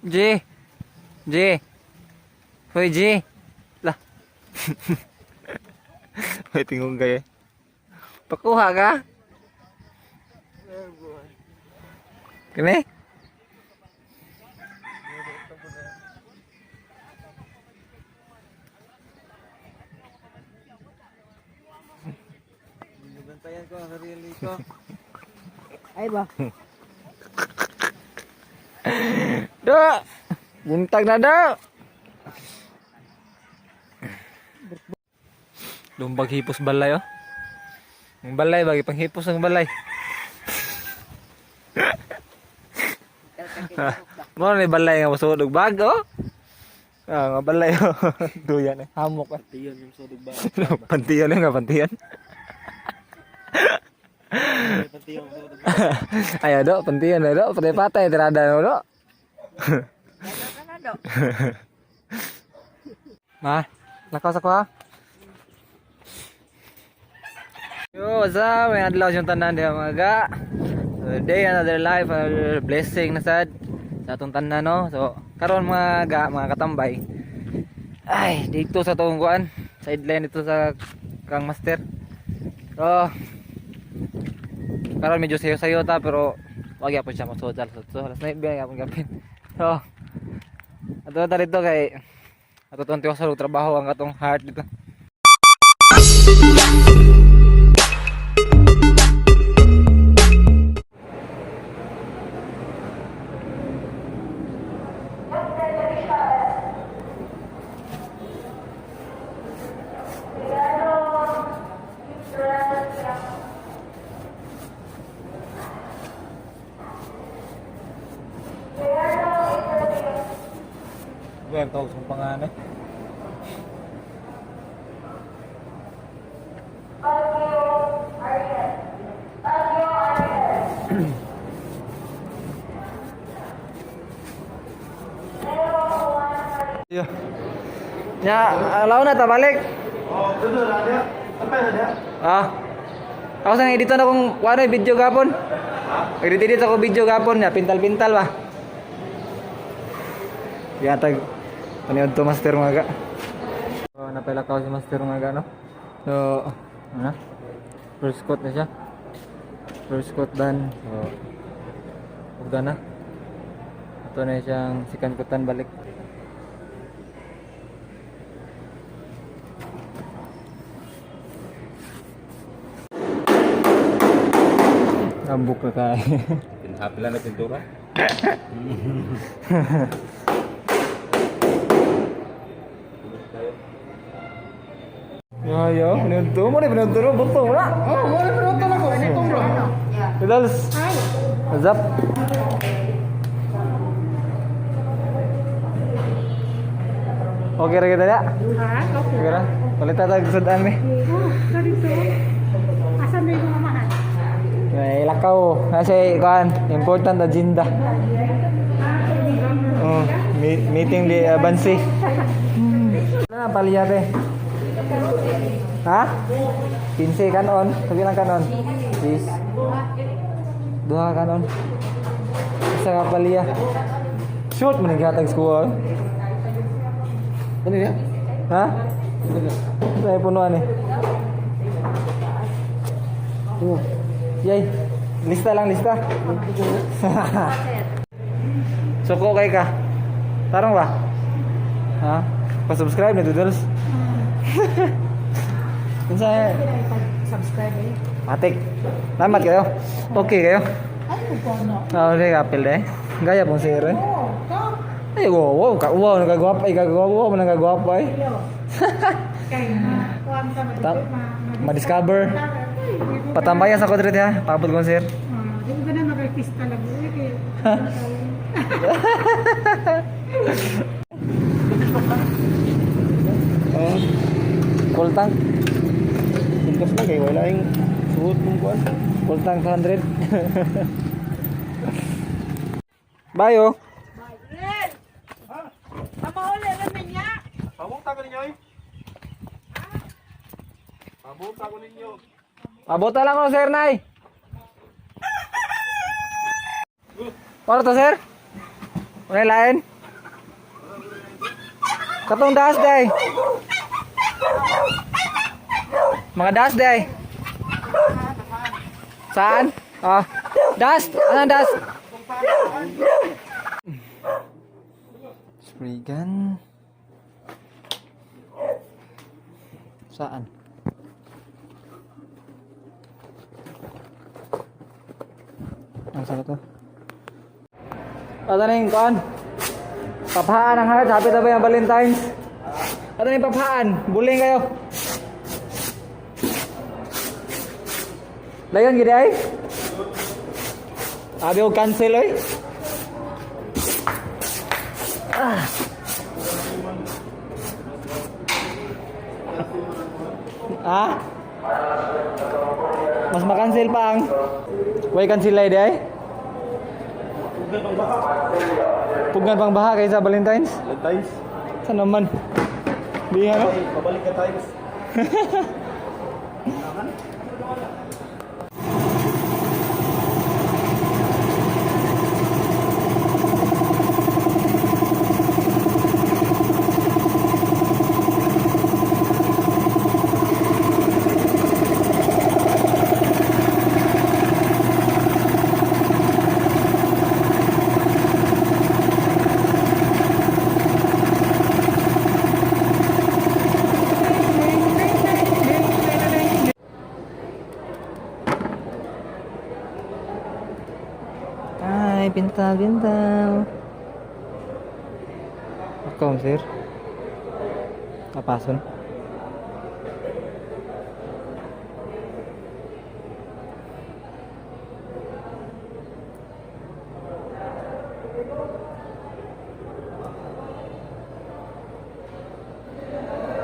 G. G. Hoy, G. Lah. May tingong kayo. Pakuha ka? Kini? Bantayan ko ang sarili ko. Ay ba? Do! Buntag na do! Lumbag hipos balay oh. Ang balay bagi panghipos ang balay. Mo ni balay nga masuod og bag oh. Ah, nga balay oh. Duyan eh hamok eh. Tiyon yung sudog ba? Pantiyan eh nga pantiyan. Pantiyon sudog. Ayo do, pantiyan na do, patay-patay tirada no do. Ma, lakaw sa kuha. Yo, what's up? May adlaw siyang tanan diha mga ga. So, day another life, another blessing na sad sa atong tanan no. So, karon mga ga, mga katambay. Ay, dito sa tong kuan, sideline dito sa Kang Master. So, karon medyo sayo-sayo ta pero wag gyapon siya masuod sa so, alas 9 gyapon gapin. So, ato ta dito kay ato tong tiwas sa trabaho ang katong heart dito. Bueno, tawag sa panganay. Yeah. Ya, alaw na ta balik. Ah. Ako sa edit na kung wala video gapon. Edit-edit ako video gapon ya, pintal-pintal ba. Yatag paniod to master mga ga. So, napilakaw si master mga ga no. So, ano? First coat na siya. First coat done. So, ugda na. Ito na siyang second coatan balik. Nabuk ka kay. Pinhapila na pintura. Yo yo, pinunto mo ni pinunto mo buto mo na. Oh, mo na pinunto na ko. Itong bro. Pedals. What's up? Okay ra kita ya? Ha? Okay. Okay ra. Palit ta tag sudan ni. Oh, sorry so. Asan na yung mga mahal? May lakaw. Kasi kuan, important agenda. Oh, meeting di Bansi. Ano na paliyate? Ha? 15 kanon. Sabi lang kanon. Please. Duha kanon. Isa ka palya. Short man ang gatag skuha. Ano niya? Ha? Sa punuan eh. Oh. Yay. Lista lang, lista. Suko kay ka. Tarong ba? Ha? Pa-subscribe na Doodles. Kinsa eh? Subscribe eh. Matik. Salamat kayo. Okay kayo. Ay, kuno. Ah, okay, kapil eh. Gaya pong sir eh. Oh, ka. Ay, wow, wow, ka, wow, nagagwapa, ay, kagwapo, nagagwapa eh. Kay ma, kuan ka Ma-discover. Patambayan sa kodret ha. Pabot kong sir. Di ko na mag-artista lagi eh. Oh. Full tank. Pintas na kay wala yung suot mong kuan. Full tank 200. Bye oh. Pamauli rin niya. Pamunta ko ninyo eh. Pamunta ko ninyo. Abot na lang ko sir nay. Para to sir? Wala lain? Katong das day. Mga das day. Saan? Ah, dust. Anong dust? Spray gun. Saan? Ang saan to? Ato na yung kuan. Paphaan ang heart. Happy na ba yung Valentine's? Ato na yung paphaan. Buling kayo. Layon gid ay. Abi og cancel oy. Ah. Ah? Mas makancel pa ang. Way cancel ay di ay. Pugnan pang baha kaysa Valentine's. Valentine's. Saan naman? Di ano? Pabalik ka times. Ay, pintal, pintal. Ako, sir. Kapason.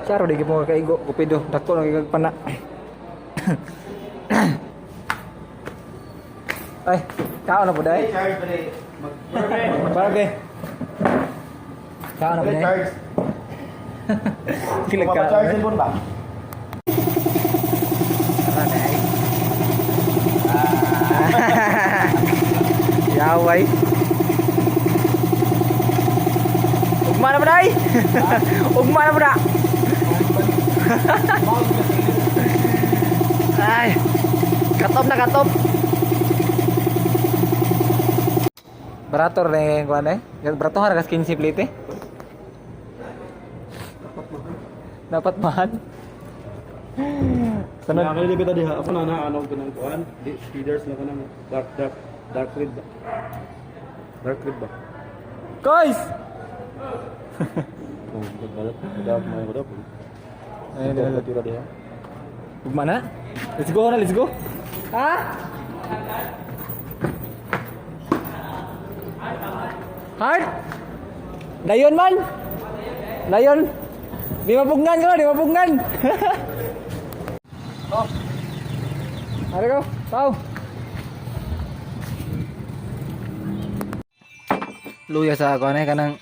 Charo, di mo kaigo. Kupido, dako na kay pana. Ay, kao na po dai. Charge pa rin. Barbe. Kao na po dai. Charge. Kilag ka. Mapacharge din ba? Yaway. Ugma na ba dai? Ugma na ba da? Ay. Katop na katop. Barator na yung kuan eh. Barato nga 15 plate eh. Dapat mahal. Sunod. Nakakilala kita diha. Ako na na ano ganang kuan. Di feeders na kanang dark dark dark red ba? Dark red ba? Guys! Oh, dark dark may ko dapat. Ayun, Dark tira diha. Ugma na? Let's go na, let's go. Ha? Hard? Dayon man? Dayon? Di mapugnan ko, di mapugnan. Oh. Ari ko, tao. Luya sa ako na kanang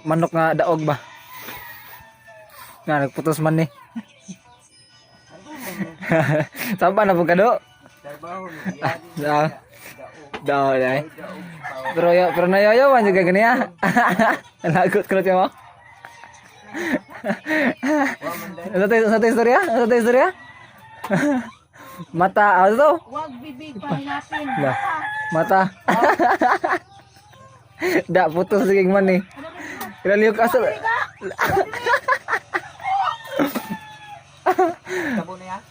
manok nga daog ba? Nga nagputos man ni. Saan na po ka do? Ah, daw dai. Pero yo, pero nayoyo man juga gani ah. Lagot ko na siya mo. Sa tayo istorya? Sa tayo istorya? Mata, ano to? Huwag bibig pahinapin. Lah, mata. Da, putos sige man eh. Ilaliyok asa.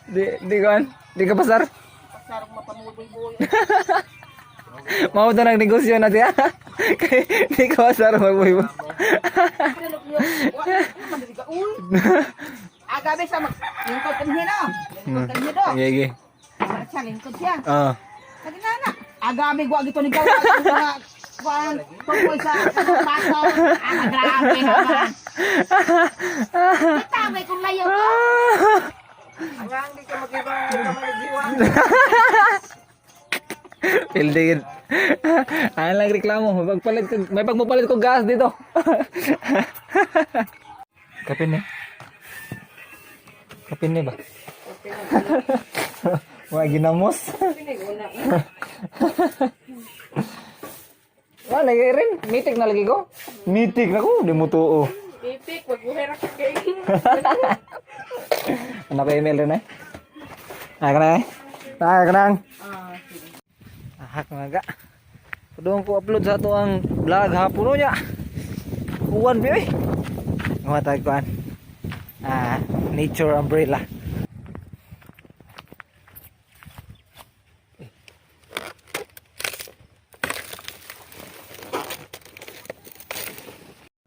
Di, di kan? Di ka pasar? Pasarong mapamuboy-boy. Mau na nagnegosyo na siya. Kay di ka pasar mabuhay mo. Agabi sa mag lingkod kanhi no. Lingkod kanhi do. Sige, sige. Wala siya lingkod siya. Ah. Sabi na na. Agabi wa gito ni gawa ang mga kuan tungkol sa paso. Ah, grabe naman. Kita may kung layo ko. Pildigin. Ano lang reklamo, may pagpapalit ko gas dito. Kapin ni. Kapin ni ba? Wa ginamos. Wa lagi rin, mitik na lagi ko. Mitik na ko, di mo tuo. Pipik, magbuhay ra ka kay. Ano ko email rin eh? Ah, kana eh. Ah, kanang. Ah, sige. Ahak mga ga. Doon ko upload sa ato ang vlog hapon no niya. Uwan bi oy. Nga tag kuan. Ah, nature umbrella.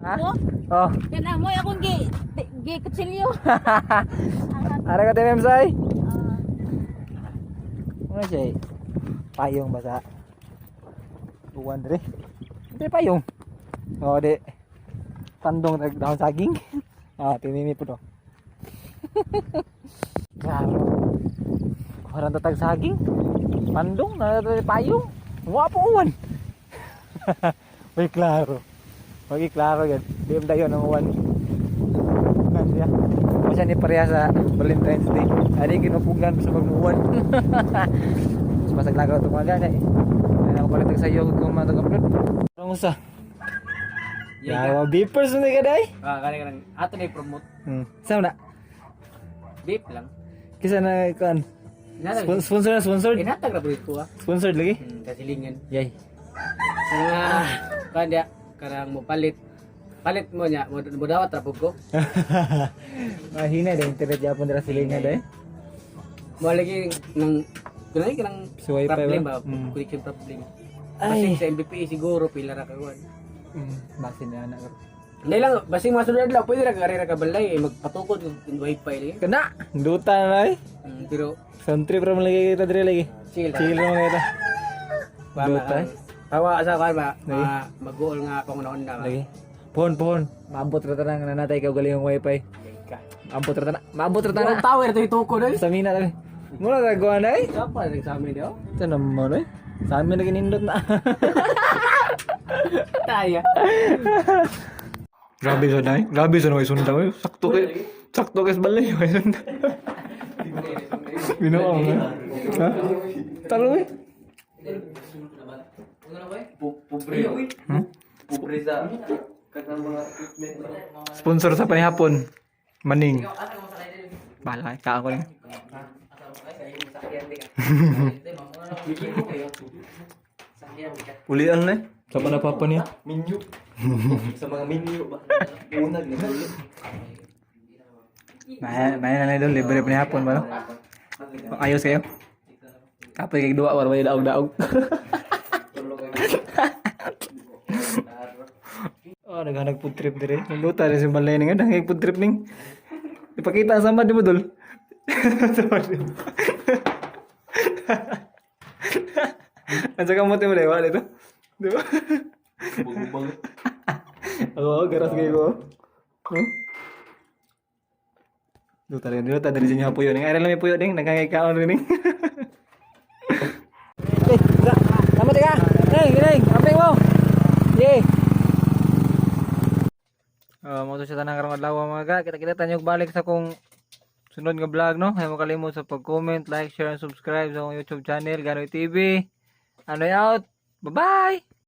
Ha? Oh? Oh. Yan mo akong gi kutsilyo. Ara ka TMM say. Ano siya eh? Payong basa. Uwan dire. Hindi payong. Oh, di. Tandong tag dahon saging. Ah, tinini po to. Klaro. Kuharan tag saging. Pandong na payong. Wa po uwan. Uy, klaro. Uy, klaro yan. Di mo dayon ang uwan. Nan siya. Mo siya ni pareha sa Valentine's Day. Ani ginupugan sa pagmuwan. Mas masaglagaw ito mga gani. Ay ako palit sa iyo kung matag-upload. Ang usa. Yawa beepers na ka day. Ah, kani kanang ato na i-promote. Saan na? Beep lang. Kisa na kuan. Inatag. Sponsor na sponsored. Inatag ra ko ah. Sponsored lagi. Kasilingan. Yay. Sa mga kuan dia karang mo palit. Palit mo niya, mo dawat ra pud ko. Mahina din internet yapon dira silingan day. Mo lagi nang kunay kanang Sa wifi problem ba? ba? Connection problem. Ay. Basing sa MBPE siguro pila ra ka kuan. Basin na anak. Hindi lang, basing mga sunod adlaw, pwede ra ka ra ka balay, eh, magpatukod og wifi lagi. Kana, duta na ay. Pero Sound trip ra man lagi kita dire lagi. chill lang. Chill ra man kita. Ba, Duta. Tawa sa kuan ba, mag-goal nga pangunahon na ba. Lagi. Pohon pohon, maabot ra tanang nanatay ka galing ang wifi. Yay ka. Maabot ra tanan. Maabot ra tanan. Ang tower to itukod oy. Sa mina tabi. Mura ra kuan ay. Sapa rin sa amin daw. Ito naman ay. Sa amin na ginindot na. Taya. Grabe sa day. Grabe sa may sundang. Oy. Sakto kay sa balay may sundang. Binuong ha. Ha? Talo eh. Pobre. Hmm? Pobre sa kanang mga equipment. Sponsor sa panihapon. Maning. Bahala ka ako rin. Ulian na eh. Sa panapapa niya. Menu. Sa mga menu ba? Unag ni dulo. May na lang libre panihapon ba no? Ayos kayo. Kapoy kay duwa war may daog-daog. Oh, naghanag food trip dire. Luta rin si balay ning naghanag food trip ning. Ipakita ang sama di mo dol. Sama di mo. Ang saka mo mo lewa dito. Di ba? Bugubang. Oo, garas kayo ko. Huh? Duta rin, duta diri sa inyo puyo ning. Ay lang may puyo ning, nagkangay kaon rin ning. Eh, da. Tama tika. Ning, ning, amping mo. Yay. Oh, mo to siya tanang karong adlaw mga ga. Kita-kita tanyog balik sa kong sunod nga vlog no. Hay mo kalimot sa pag-comment, like, share and subscribe sa akong YouTube channel Ganoy TV. Anoy out. Bye-bye.